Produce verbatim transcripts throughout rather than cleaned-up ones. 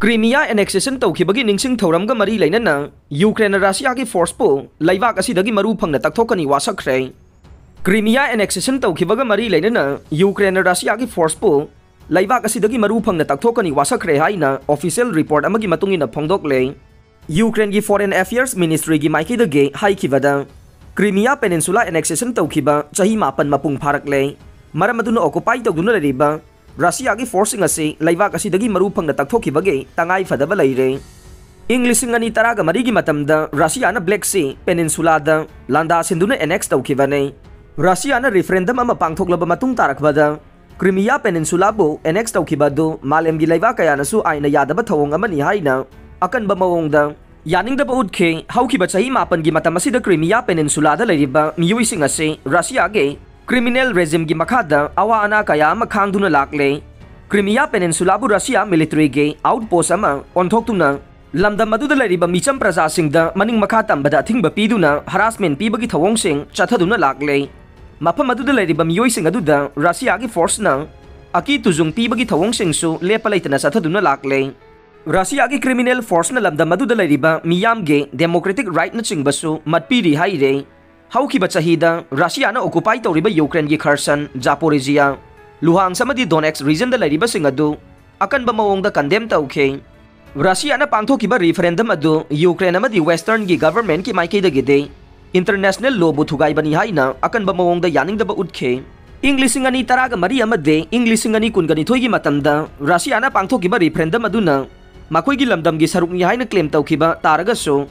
Crimea annexation ꯇꯧꯈꯤꯕꯒꯤ ꯅꯤꯡꯁꯤꯡ ꯊꯧꯔꯝꯒ ꯃꯔꯤ ꯂꯩꯅꯅ ꯌꯨꯀ꯭ꯔꯦꯟꯅ ꯔꯁꯤꯌꯥꯒꯤ ꯐꯣꯔꯁꯄꯨ ꯂꯩꯕꯥꯛ ꯑꯁꯤꯗꯒꯤ ꯃꯔꯨ ꯐꯪꯅ ꯇꯛꯊꯣꯛꯀꯅꯤ ꯋꯥꯁꯛꯈ꯭ꯔꯦ꯫ Crimea annexation ꯇꯧꯈꯤꯕꯒ ꯃꯔꯤ ꯂꯩꯅꯅ ꯌꯨꯀ꯭ꯔꯦꯟꯅ ꯔꯁꯤꯌꯥꯒꯤ ꯐꯣꯔꯁꯄꯨ ꯂꯩꯕꯥꯛ ꯑꯁꯤꯗꯒꯤ ꯃꯔꯨ ꯐꯪꯅ ꯇꯛꯊꯣꯛꯀꯅꯤ ꯋꯥꯁꯛꯈ꯭ꯔꯦ ꯍꯥꯏꯅ ꯑꯣꯐꯤꯁꯤꯌꯦꯜ ꯔꯤꯄꯣꯔꯠ ꯑꯃꯒꯤ ꯃꯇꯨꯡ ꯏꯟꯅ ꯐꯣꯡꯗꯣꯛꯂꯦ꯫ ꯌꯨꯀ꯭ꯔꯦꯟꯒꯤ Foreign Affairs Ministryꯒꯤ ꯃꯥꯏꯀꯩꯗꯒꯤ ꯍꯥꯏꯈꯤꯕꯗ, Crimea Peninsula annexation ꯇꯧꯈꯤꯕ ꯆꯍꯤ ꯃꯥꯄꯟ ꯃꯄꯨꯡ ꯐꯥꯔꯛꯂꯦ꯫ ꯃꯔꯝ ꯑꯗꯨꯅ occupy ꯇꯧꯗꯨꯅ ꯂꯩꯔꯤꯕ ꯔꯁꯤꯌꯥꯒꯤ ꯐꯣꯔꯁꯁꯤꯡ ꯑꯁꯤ ꯂꯩꯕꯥꯛ ꯑꯁꯤꯗꯒꯤ ꯃꯔꯨ ꯐꯪꯅ ꯇꯛꯊꯣꯛꯈꯤꯕꯒꯤ ꯇꯉꯥꯏ ꯐꯗꯕ ꯂꯩꯔꯦ꯫ ꯏꯪ ꯂꯤꯁꯤꯡ ꯑꯅꯤ ꯇꯔꯥꯒ ꯃꯔꯤꯒꯤ ꯃꯇꯝꯗ ꯔꯁꯤꯌꯥꯅ Black Sea Peninsulaꯗ ꯂꯥꯟꯗꯥ ꯁꯤꯟꯗꯨꯅ annex ꯇꯧꯈꯤꯕꯅꯤ꯫ ꯔꯁꯤꯌꯥꯅ referendum ꯑꯃ ꯄꯥꯡꯊꯣꯛꯂꯕ ꯃꯇꯨꯡ ꯇꯥꯔꯛꯄꯗ, Crimea Peninsulaꯕꯨ annex ꯇꯧꯈꯤꯕ ꯑꯗꯨ ꯃꯥꯂꯦꯝꯒꯤ ꯂꯩꯕꯥꯛ ꯀꯌꯥꯅꯁꯨ ꯑꯥꯏꯟꯅ ꯌꯥꯗꯕ ꯊꯧꯑꯣꯡ ꯑꯃꯅꯤ ꯍꯥꯏꯅ ꯑꯀꯟꯕ ꯃꯑꯣꯡꯗ ꯌꯥꯅꯤꯡꯗꯕ ꯎꯠꯈꯤ꯫ ꯍꯧꯈꯤꯕ ꯆꯍꯤ ꯃꯥꯄꯟꯒꯤ ꯃꯇꯝ ꯑꯁꯤꯗ Crimea Peninsulaꯗ ꯂꯩꯔꯤꯕ ꯃꯤꯑꯣꯏꯁꯤꯡ ꯑꯁꯤ ꯔꯁꯤꯌꯥꯒꯤ criminal regimeꯒꯤ ꯃꯈꯥꯗ ꯑꯋꯥ ꯑꯅꯥ ꯀꯌꯥ ꯑꯃ ꯈꯥꯡꯗꯨꯅ ꯂꯥꯛꯂꯦ꯫ Crimea Peninsulaꯕꯨ ꯔꯁꯤꯌꯥ militaryꯒꯤ outpost ꯑꯃ ꯑꯣꯟꯊꯣꯛꯇꯨꯅ ꯂꯝꯗꯝ ꯑꯗꯨꯗ ꯂꯩꯔꯤꯕ ꯃꯤꯆꯝ ꯄ꯭ꯔꯖꯥꯁꯤꯡꯗ ꯃꯅꯤꯡ ꯃꯈꯥ ꯇꯝꯕꯗ ꯑꯊꯤꯡꯕ ꯄꯤꯗꯨꯅ harassment ꯄꯤꯕꯒꯤ ꯊꯧꯑꯣꯡꯁꯤꯡ ꯆꯠꯊꯗꯨꯅ ꯂꯥꯛꯂꯦ꯫ ꯃꯐꯝ ꯑꯗꯨꯗ ꯂꯩꯔꯤꯕ ꯃꯤꯑꯣꯏꯁꯤꯡ ꯑꯗꯨꯗ ꯔꯁꯤꯌꯥꯒꯤ ꯐꯣꯔꯁꯅ ꯑꯀꯤ ꯇꯨꯖꯨꯡ ꯄꯤꯕꯒꯤ ꯊꯧꯑꯣꯡꯁꯤꯡꯁꯨ ꯂꯦꯞꯄ ꯂꯩꯇꯅ ꯆꯠꯊꯗꯨꯅ ꯂꯥꯛꯂꯦ꯫ ꯔꯁꯤꯌꯥꯒꯤ criminal forceꯅ ꯂꯝꯗꯝ ꯑꯗꯨꯗ ꯂꯩꯔꯤꯕ ꯃꯤꯌꯥꯝꯒꯤ democratic rightꯅꯆꯤꯡꯕꯁꯨ ꯃꯠꯄꯤꯔꯤ ꯍꯥꯏꯔꯦ꯫ ꯍꯧꯈꯤꯕ ꯆꯍꯤꯗ ꯔꯁꯤꯌꯥꯅ occupy ꯇꯧꯔꯤꯕ ꯌꯨꯀ꯭ꯔꯦꯟꯒꯤ Kherson, Zaporizhia, Luhansk ꯑꯃꯗꯤ Donetsk regionꯗ ꯂꯩꯔꯤꯕꯁꯤꯡ ꯑꯗꯨ ꯑꯀꯟꯕ ꯃꯑꯣꯡꯗ condemn ꯇꯧꯈꯤ꯫ ꯔꯁꯤꯌꯥꯅ ꯄꯥꯡꯊꯣꯛꯈꯤꯕ referendum ꯑꯗꯨ ꯌꯨꯀ꯭ꯔꯦꯟ ꯑꯃꯗꯤ Westernꯒꯤ governmentꯀꯤ ꯃꯥꯏꯀꯩꯗꯒꯤꯗꯤ international lawꯕꯨ ꯊꯨꯒꯥꯏꯕꯅꯤ ꯍꯥꯏꯅ ꯑꯀꯟꯕ ꯃꯑꯣꯡꯗ ꯌꯥꯅꯤꯡꯗꯕ ꯎꯠꯈꯤ꯫ ꯏꯪ ꯂꯤꯁꯤꯡ ꯑꯅꯤ ꯇꯔꯥꯒ ꯃꯔꯤ ꯑꯃꯗꯤ ꯏꯪ ꯂꯤꯁꯤꯡ ꯑꯅꯤ ꯀꯨꯟꯒ ꯅꯤꯊꯣꯏꯒꯤ ꯃꯇꯝꯗ ꯔꯁꯤꯌꯥꯅ ꯄꯥꯡꯊꯣꯛꯈꯤꯕ referendum ꯑꯗꯨꯅ ꯃꯈꯣꯏꯒꯤ ꯂꯝꯗꯝꯒꯤ ꯁꯔꯨꯛꯅꯤ ꯍꯥꯏꯅ claim ꯇꯧꯈꯤꯕ ꯇꯥꯔꯒꯁꯨ,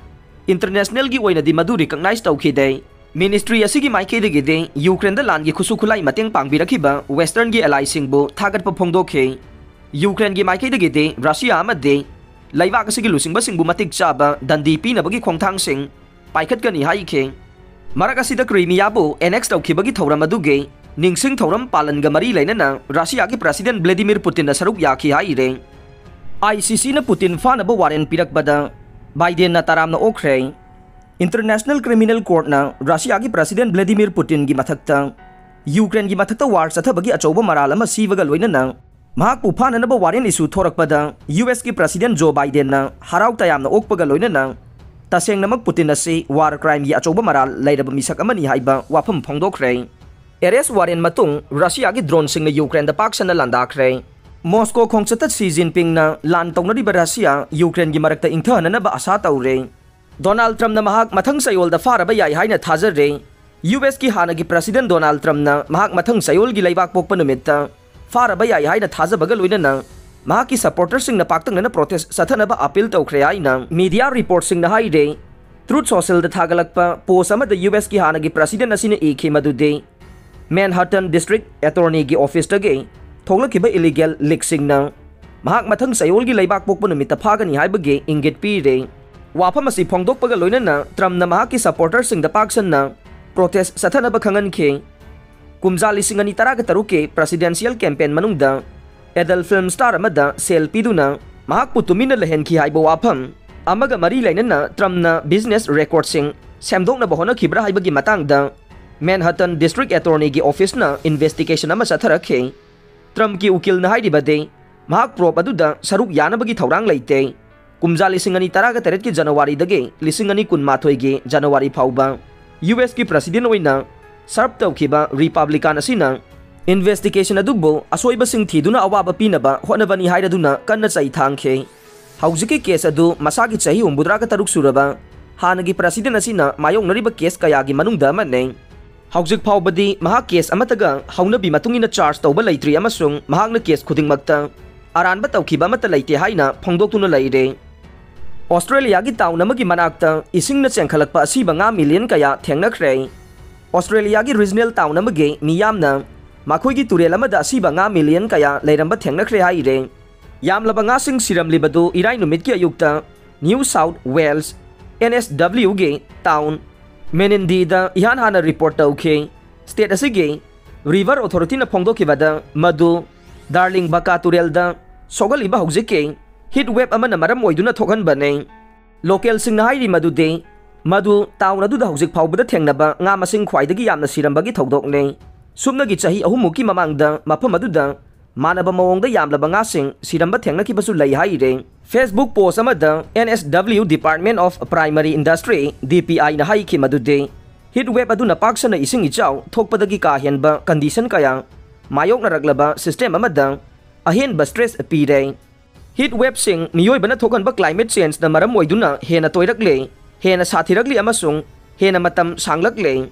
internationalꯒꯤ ꯑꯣꯏꯅꯗꯤ ꯃꯗꯨ recognize ꯇꯧꯈꯤꯗꯦ꯫ Ministry ꯑꯁꯤꯒꯤ ꯃꯥꯏꯀꯩꯗꯒꯤꯗꯤ ꯌꯨꯀ꯭ꯔꯦꯟꯗ ꯂꯥꯟꯒꯤ ꯈꯨꯠꯁꯨ ꯈꯨꯠꯂꯥꯏ ꯃꯇꯦꯡ ꯄꯥꯡꯕꯤꯔꯛꯈꯤꯕ Westernꯒꯤ allyꯁꯤꯡꯕꯨ ꯊꯥꯒꯠꯄ ꯐꯣꯡꯗꯣꯛꯈꯤ꯫ ꯌꯨꯀ꯭ꯔꯦꯟꯒꯤ ꯃꯥꯏꯀꯩꯗꯒꯤꯗꯤ ꯔꯁꯤꯌꯥ ꯑꯃꯗꯤ ꯂꯩꯕꯥꯛ ꯑꯁꯤꯒꯤ ꯂꯨꯆꯤꯡꯕꯁꯤꯡꯕꯨ ꯃꯇꯤꯛ ꯆꯥꯕ ꯗꯟꯗꯤ ꯄꯤꯅꯕꯒꯤ ꯈꯣꯡꯊꯥꯡꯁꯤꯡ ꯄꯥꯏꯈꯠꯀꯅꯤ ꯍꯥꯏꯈꯤ꯫ ꯃꯔꯛ ꯑꯁꯤꯗ Crimeaꯕꯨ annex ꯇꯧꯈꯤꯕꯒꯤ ꯊꯧꯔꯝ ꯑꯗꯨꯒꯤ ꯅꯤꯡꯁꯤꯡ ꯊꯧꯔꯝ ꯄꯥꯂꯟꯒ ꯃꯔꯤ ꯂꯩꯅꯅ ꯔꯁꯤꯌꯥꯒꯤ President Vladimir Putinꯅ ꯁꯔꯨꯛ ꯌꯥꯈꯤ ꯍꯥꯏꯔꯦ꯫ ICCꯅ Putin ꯐꯥꯅꯕ warrant ꯄꯤꯔꯛꯄꯗ Bidenꯅ ꯇꯔꯥꯝꯅ ꯑꯣꯛꯈ꯭ꯔꯦ꯫ International Criminal Courtꯅ ꯔꯁꯤꯌꯥꯒꯤ President Vladimir Putinꯒꯤ ꯃꯊꯛꯇ ꯌꯨꯀ꯭ꯔꯦꯟꯒꯤ ꯃꯊꯛꯇ war ꯆꯠꯊꯕꯒꯤ ꯑꯆꯧꯕ ꯃꯔꯥꯜ ꯑꯃ ꯁꯤꯕꯒ ꯂꯣꯏꯅꯅ ꯃꯍꯥꯛꯄꯨ ꯐꯥꯅꯅꯕ ꯋꯥꯔꯦꯟ ꯏꯁꯨ ꯊꯣꯔꯛꯄꯗ ꯌꯨ ꯑꯦꯁꯀꯤ ꯄ꯭ꯔꯁꯤꯗꯦꯟ ꯖꯣ ꯕꯥꯏꯗꯦꯟꯅ ꯍꯔꯥꯎ ꯇꯌꯥꯝꯅ ꯑꯣꯛꯄꯒ ꯂꯣꯏꯅꯅ ꯇꯁꯦꯡꯅꯃꯛ ꯄꯨꯇꯤꯟ ꯑꯁꯤ ꯋꯥꯔ ꯀ꯭ꯔꯥꯏꯝꯒꯤ ꯑꯆꯧꯕ ꯃꯔꯥꯜ ꯂꯩꯔꯕ ꯃꯤꯁꯛ ꯑꯃꯅꯤ ꯍꯥꯏꯕ ꯋꯥꯐꯝ ꯐꯣꯡꯗꯣꯛꯈ꯭ꯔꯦ꯫ ꯑꯦꯔꯦꯁ ꯋꯥꯔꯦꯟ ꯃꯇꯨꯡ ꯔꯁꯤꯌꯥꯒꯤ ꯗ꯭ꯔꯣꯟꯁꯤꯡꯅ ꯌꯨꯀ꯭ꯔꯦꯟꯗ ꯄꯥꯛ ꯁꯟꯅ ꯂꯥꯟꯗꯥꯈ꯭ꯔꯦ꯫ ꯃꯣꯁꯀꯣ ꯈꯣꯡꯆꯠꯇ ꯁꯤ ꯖꯤꯟꯄꯤꯡꯅ ꯂꯥꯟ ꯇꯧꯅꯔꯤꯕ ꯔꯁꯤꯌꯥ ꯌꯨꯀ꯭ꯔꯦꯟꯒꯤ ꯃꯔꯛꯇ ꯏꯪꯊꯍꯟꯅꯅꯕ ꯑꯁꯥ ꯇꯧꯔꯦ꯫ ꯗꯣꯅꯥꯜꯗ ꯇ꯭ꯔꯝꯞꯅ ꯃꯍꯥꯛ ꯃꯊꯪ ꯆꯌꯣꯜꯗ ꯐꯥꯔꯕ ꯌꯥꯏ ꯍꯥꯏꯅ ꯊꯥꯖꯔꯦ꯫ ꯌꯨ ꯑꯦꯁꯀꯤ ꯍꯥꯟꯅꯒꯤ ꯄ꯭ꯔꯁꯤꯗꯦꯟ ꯗꯣꯅꯥꯜꯗ ꯇ꯭ꯔꯝꯞꯅ ꯃꯍꯥꯛ ꯃꯊꯪ ꯆꯌꯣꯜꯒꯤ ꯂꯩꯕꯥꯛ ꯄꯣꯛꯄ ꯅꯨꯃꯤꯠꯇ ꯐꯥꯔꯕ ꯌꯥꯏ ꯍꯥꯏꯅ ꯊꯥꯖꯕꯒ ꯂꯣꯏꯅꯅ ꯃꯍꯥꯛꯀꯤ ꯁꯄꯣꯔꯇꯔꯁꯤꯡꯅ ꯄꯥꯛꯇꯛꯅꯅ ꯄ꯭ꯔꯣꯇꯦꯁ ꯆꯠꯊꯅꯕ ꯑꯄꯤꯜ ꯇꯧꯈ꯭ꯔꯦ ꯍꯥꯏꯅ ꯃꯤꯗꯤꯌꯥ ꯔꯤꯄꯣꯔꯠꯁꯤꯡꯅ ꯍꯥꯏꯔꯦ꯫ ꯇ꯭ꯔꯨꯠ ꯁꯣꯁꯦꯜꯗ ꯊꯥꯒꯠꯂꯛꯄ ꯄꯣꯁ ꯑꯃꯗ ꯌꯨ ꯑꯦꯁꯀꯤ ꯍꯥꯟꯅꯒꯤ ꯄ꯭ꯔꯁꯤꯗꯦꯟ ꯑꯁꯤꯅ ꯏꯈꯤ ꯃꯗꯨꯗꯤ, ꯃꯦꯟꯍꯥꯇꯟ ꯗꯤꯁꯇ꯭ꯔꯤꯛ ꯑꯦꯇꯣꯔꯅꯤꯒꯤ ꯑꯣꯐꯤꯁꯇꯒꯤ ꯊꯣꯛꯂꯛꯈꯤꯕ ꯏꯂꯤꯒꯦꯜ ꯂꯤꯛꯁꯤꯡꯅ ꯃꯍꯥꯛ ꯃꯊꯪ ꯆꯌꯣꯜꯒꯤ ꯂꯩꯕꯥꯛ ꯄꯣꯛꯄ ꯅꯨꯃꯤꯠꯇ ꯐꯥꯒꯅꯤ ꯍꯥꯏꯕꯒꯤ ꯏꯪꯒꯤꯠ ꯄꯤꯔꯦ꯫ ꯋꯥꯐꯝ ꯑꯁꯤ ꯐꯣꯡꯗꯣꯛꯄꯒ ꯂꯣꯏꯅꯅ ꯇ꯭ꯔꯝꯞꯅ ꯃꯍꯥꯛꯀꯤ ꯁꯄꯣꯔꯇꯔꯁꯤꯡꯗ ꯄꯥꯛ ꯁꯟꯅ ꯄ꯭ꯔꯣꯇꯦꯁ ꯆꯠꯊꯅꯕ ꯈꯪꯍꯟꯈꯤ꯫ ꯀꯨꯝꯖꯥ ꯂꯤꯁꯤꯡ ꯑꯅꯤ ꯇꯔꯥꯒ ꯇꯔꯨꯛꯀꯤ ꯄ꯭ꯔꯁꯤꯗꯦꯟꯁꯤꯌꯦꯜ ꯀꯦꯝꯄꯦꯟ ꯃꯅꯨꯡꯗ ꯑꯦꯗꯜ ꯐꯤꯜꯝ ꯁ꯭ꯇꯥꯔ ꯑꯃꯗ ꯁꯦꯜ ꯄꯤꯗꯨꯅ ꯃꯍꯥꯛꯄꯨ ꯇꯨꯃꯤꯟꯅ ꯂꯩꯍꯟꯈꯤ ꯍꯥꯏꯕ ꯋꯥꯐꯝ ꯑꯃꯒ ꯃꯔꯤ ꯂꯩꯅꯅ ꯇ꯭ꯔꯝꯞꯅ ꯕꯤꯖꯤꯅꯦꯁ ꯔꯦꯀꯣꯔꯗꯁꯤꯡ ꯁꯦꯝꯗꯣꯛꯅꯕ ꯍꯣꯠꯅꯈꯤꯕ꯭ꯔꯥ ꯍꯥꯏꯕꯒꯤ ꯃꯇꯥꯡꯗ ꯃꯦꯟꯍꯥꯇꯟ ꯗꯤꯁꯇ꯭ꯔꯤꯛ ꯑꯦꯇꯣꯔꯅꯤꯒꯤ ꯑꯣꯐꯤꯁꯅ ꯏꯟꯚꯦꯁꯇꯤꯒꯦꯁꯟ ꯑꯃ ꯆꯠꯊꯔꯛꯈꯤ꯫ ꯇ꯭ꯔꯝꯞꯀꯤ ꯎꯀꯤꯜꯅ ꯍꯥꯏꯔꯤꯕꯗꯤ, ꯃꯍꯥꯛ ꯄ꯭ꯔꯣꯞ ꯑꯗꯨꯗ ꯁꯔꯨꯛ ꯌꯥꯅꯕꯒꯤ ꯊꯧꯔꯥꯡ ꯂꯩꯇꯦ꯫ ꯀꯨꯝꯖꯥ ꯂꯤꯁꯤꯡ ꯑꯅꯤ ꯇꯔꯥꯒ ꯇꯔꯦꯠꯀꯤ ꯖꯅꯋꯥꯔꯤꯗꯒꯤ ꯂꯤꯁꯤꯡ ꯑꯅꯤ ꯀꯨꯟꯃꯥꯊꯣꯏꯒꯤ ꯖꯅꯋꯥꯔꯤ ꯐꯥꯎꯕ ꯌꯨ ꯑꯦꯁꯀꯤ ꯄ꯭ꯔꯁꯤꯗꯦꯟ ꯑꯣꯏꯅ ꯁꯔꯚ ꯇꯧꯈꯤꯕ ꯔꯤꯄꯕ꯭ꯂꯤꯀꯥꯟ ꯑꯁꯤꯅ ꯏꯟꯚꯦꯁꯇꯤꯒꯦꯁꯟ ꯑꯗꯨꯕꯨ ꯑꯁꯣꯏꯕꯁꯤꯡ ꯊꯤꯗꯨꯅ ꯑꯋꯥꯕ ꯄꯤꯅꯕ ꯍꯣꯠꯅꯕꯅꯤ ꯍꯥꯏꯔꯗꯨꯅ ꯀꯟꯅ ꯆꯩ ꯊꯥꯡꯈꯤ꯫ ꯍꯧꯖꯤꯛꯀꯤ ꯀꯦꯁ ꯑꯗꯨ ꯃꯁꯥꯒꯤ ꯆꯍꯤ ꯍꯨꯝꯐꯨꯇꯔꯥꯒ ꯇꯔꯨꯛ ꯁꯨꯔꯕ ꯍꯥꯟꯅꯒꯤ ꯄ꯭ꯔꯁꯤꯗꯦꯟ ꯑꯁꯤꯅ ꯃꯥꯌꯣꯛꯅꯔꯤꯕ ꯀꯦꯁ ꯀꯌꯥꯒꯤ ꯃꯅꯨꯡꯗ ꯑꯃꯅꯤ꯫ ꯍꯧꯖꯤꯛ ꯐꯥꯎꯕꯗꯤ ꯃꯍꯥꯛ ꯀꯦꯁ ꯑꯃꯠꯇꯒ ꯍꯧꯅꯕꯤ ꯃꯇꯨꯡ ꯏꯟꯅ ꯆꯥꯔꯖ ꯇꯧꯕ ꯂꯩꯇ꯭ꯔꯤ ꯑꯃꯁꯨꯡ ꯃꯍꯥꯛꯅ ꯀꯦꯁ ꯈꯨꯗꯤꯡꯃꯛꯇ ꯑꯔꯥꯟꯕ ꯇꯧꯈꯤꯕ ꯑꯃꯠꯇ ꯂꯩꯇꯦ ꯍꯥꯏꯅ ꯐꯣꯡꯗꯣꯛꯇꯨꯅ ꯂꯩꯔꯦ꯫ ꯑꯣꯁꯇ꯭ꯔꯦꯂꯤꯌꯥꯒꯤ ꯇꯥꯎꯟ ꯑꯃꯒꯤ ꯃꯅꯥꯛꯇ ꯏꯁꯤꯡꯅ ꯆꯦꯟꯈꯠꯂꯛꯄ ꯑꯁꯤꯕ ꯉꯥ ꯃꯤꯂꯤꯌꯟ ꯀꯌꯥ ꯊꯦꯡꯅꯈ꯭ꯔꯦ꯫ ꯑꯣꯁꯇ꯭ꯔꯦꯂꯤꯌꯥꯒꯤ ꯔꯤꯖꯅꯦꯜ ꯇꯥꯎꯟ ꯑꯃꯒꯤ ꯃꯤꯌꯥꯝꯅ ꯃꯈꯣꯏꯒꯤ ꯇꯨꯔꯦꯜ ꯑꯃꯗ ꯑꯁꯤꯕ ꯉꯥ ꯃꯤꯂꯤꯌꯟ ꯀꯌꯥ ꯂꯩꯔꯝꯕ ꯊꯦꯡꯅꯈ꯭ꯔꯦ ꯍꯥꯏꯔꯦ꯫ ꯌꯥꯝꯂꯕ ꯉꯥꯁꯤꯡ ꯁꯤꯔꯝꯂꯤꯕꯗꯨ ꯏꯔꯥꯏ ꯅꯨꯃꯤꯠꯀꯤ ꯑꯌꯨꯛꯇ New South Wales, N S ꯗꯕ꯭ꯂꯤꯎꯒꯤ ꯇꯥꯎꯟ ꯃꯦꯅꯤꯟꯗꯤꯗ ꯏꯍꯥꯟ ꯍꯥꯟꯅ ꯔꯤꯄꯣꯔꯠ ꯇꯧꯈꯤ꯫ ꯁ꯭ꯇꯦꯠ ꯑꯁꯤꯒꯤ ꯔꯤꯚꯔ ꯑꯣꯊꯣꯔꯤꯇꯤꯅ ꯐꯣꯡꯗꯣꯛꯈꯤꯕꯗ, ꯃꯗꯨ ꯗꯥꯔꯂꯤꯡ ꯕꯀꯥ ꯇꯨꯔꯦꯜꯗ ꯁꯣꯛꯍꯜꯂꯤꯕ ꯍꯧꯖꯤꯛꯀꯤ ꯍꯤꯠ ꯋꯦꯕ ꯑꯃꯅ ꯃꯔꯝ ꯑꯣꯏꯗꯨꯅ ꯊꯣꯛꯍꯟꯕꯅꯤ꯫ ꯂꯣꯀꯦꯜꯁꯤꯡꯅ ꯍꯥꯏꯔꯤ ꯃꯗꯨꯗꯤ ꯃꯗꯨ ꯇꯥꯎꯟ ꯑꯗꯨꯗ ꯍꯧꯖꯤꯛ ꯐꯥꯎꯕꯗ ꯊꯦꯡꯅꯕ ꯉꯥ ꯃꯁꯤꯡ ꯈ꯭ꯋꯥꯏꯗꯒꯤ ꯌꯥꯝꯅ ꯁꯤꯔꯝꯕꯒꯤ ꯊꯧꯗꯣꯛꯅꯤ꯫ ꯁꯨꯞꯅꯒꯤ ꯆꯍꯤ ꯑꯍꯨꯝꯃꯨꯛꯀꯤ ꯃꯃꯥꯡꯗ ꯃꯐꯝ ꯑꯗꯨꯗ ꯃꯥꯟꯅꯕ ꯃꯑꯣꯡꯗ ꯌꯥꯝꯂꯕ ꯉꯥꯁꯤꯡ ꯁꯤꯔꯝꯕ ꯊꯦꯡꯅꯈꯤꯕꯁꯨ ꯂꯩ ꯍꯥꯏꯔꯦ꯫ Facebook post ꯑꯃꯗ N S W Department of Primary Industry, D P I ꯅ ꯍꯥꯏꯈꯤ ꯃꯗꯨꯗꯤ heat wave ꯑꯗꯨꯅ ꯄꯥꯛ ꯁꯟꯅ ꯏꯁꯤꯡ ꯏꯆꯥꯎ ꯊꯣꯛꯄꯗꯒꯤ ꯀꯥ ꯍꯦꯟꯕ condition ꯀꯌꯥ ꯃꯥꯌꯣꯛꯅꯔꯛꯂꯕ system ꯑꯃꯗ ꯑꯍꯦꯟꯕ stress ꯄꯤꯔꯦ꯫ Heat wave ꯁꯤꯡ ꯃꯤꯑꯣꯏꯕꯅ ꯊꯣꯛꯍꯟꯕ climate change ꯅ ꯃꯔꯝ ꯑꯣꯏꯗꯨꯅ ꯍꯦꯟꯅ ꯇꯣꯏꯔꯛꯂꯦ, ꯍꯦꯟꯅ ꯁꯥꯊꯤꯔꯛꯂꯤ ꯑꯃꯁꯨꯡ ꯍꯦꯟꯅ ꯃꯇꯝ ꯁꯥꯡꯂꯛꯂꯦ꯫